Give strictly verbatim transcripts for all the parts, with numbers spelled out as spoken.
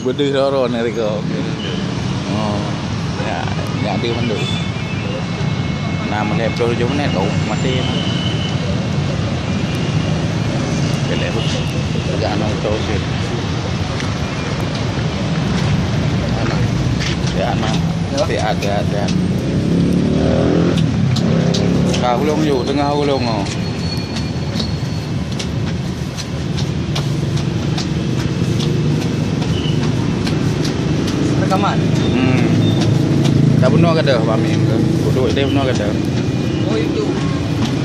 Beudeuh roro ni rego. Oh, ya, ya di mandum. Nah, mulai puluh tujuh menit kau mati. Kelek pun. Tegak anak tu sih. Anak. Ya, anak. Ya. Sihat, sihat, sihat. Ka ulong yuk, tengah ulong oh. Rekaman. Hmm. Dah bunoe ka dah, Pak Amin ke? Kudu dia bunoe ka dah. Oh, itu.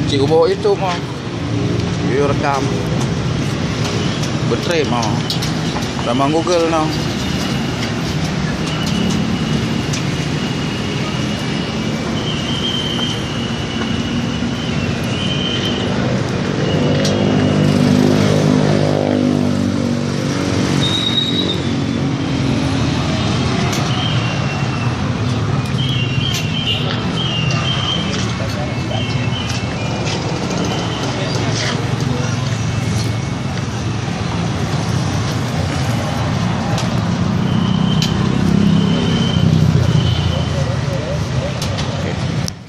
Cik ubok YouTube mah. Video rekam. Betrip mah. Sama Google noh.